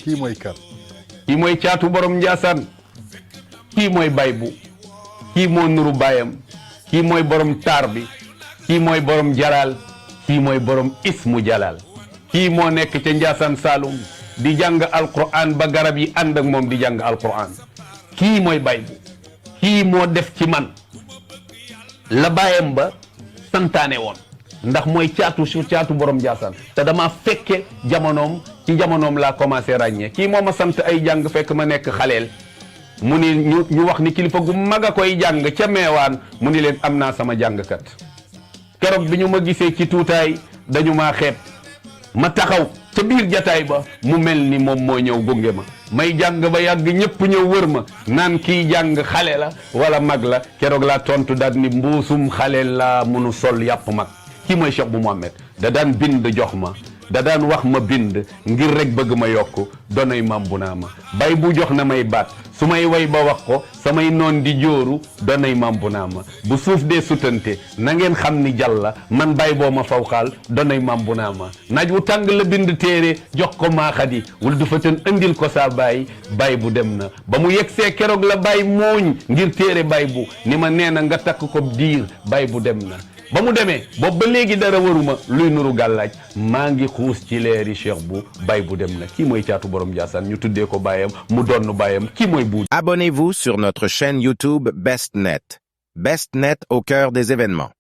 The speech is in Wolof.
kii mooy kan. kii mooy caatu borom Njaasaan kii mooy bay bu kii moo nuru baayam kii mooy borom taar bi kii mooy borom jalaal kii mooy borom ismu jalaal kii moo nekk ca Njaasaan Saalum di jàng alquran ba garab yi ànd ak moom di jàng alquran kii mooy bay bu kii moo def ci man la baayam ba santaane woon ndax mooy caatu borom Njaasaan te dama fekke jamonoom ci jamonoom laa commencé ràññee kii moo ma sant ay jàng fekk ma nekk xaleel mu ni ñu wax ni kilifa gu mag a koy jàng ca meewaan mu ni leen am naa sama jàngkat keroog bi ñu ma gisee ci tuutaay dañu maa xeeb ma taxaw ca biir jataay ba mu mel ni moom moo ñëw gunge ma may jàng ba yàgg ñëpp ñëw wër ma naan kii jàng xale la wala mag la keroog laa tontu daal ni mbuusum xale laa munu sol yàpp mag kii mooy Cheikh bu Mohamed da daan bind jox ma da daan wax ma bind ngir rek bëgg ma yokk donoy mam bu naa ma bay bu jox na may baat su may way ba wax ko samay noon di jooru donoy mam bu naa ma bu suuf dee sutante na ngeen xam ni jàlla man bay boo ma fawxaal donoy mam bu naa ma naaj wu tàng la bind téere jox ko maaxadi wul du fa tën andil ko saa bay bu dem na ba mu yegsee keroog la bay mooñ ngir téere bay bu ni ma nee na nga takk ko diir bay bu dem na ba mu demee boobu ba léegi dara waruma luy nuru gàllaaj maa ngi xuus ci leeri Cheikh bu bay bu dem na kii mooy caatu borom Njaasaan ñu tuddee ko baayam mu donn baayam kii mooy buuj. Abonnez-vous sur notre chaîne YouTube BestNet. BestNet au cœur des événements.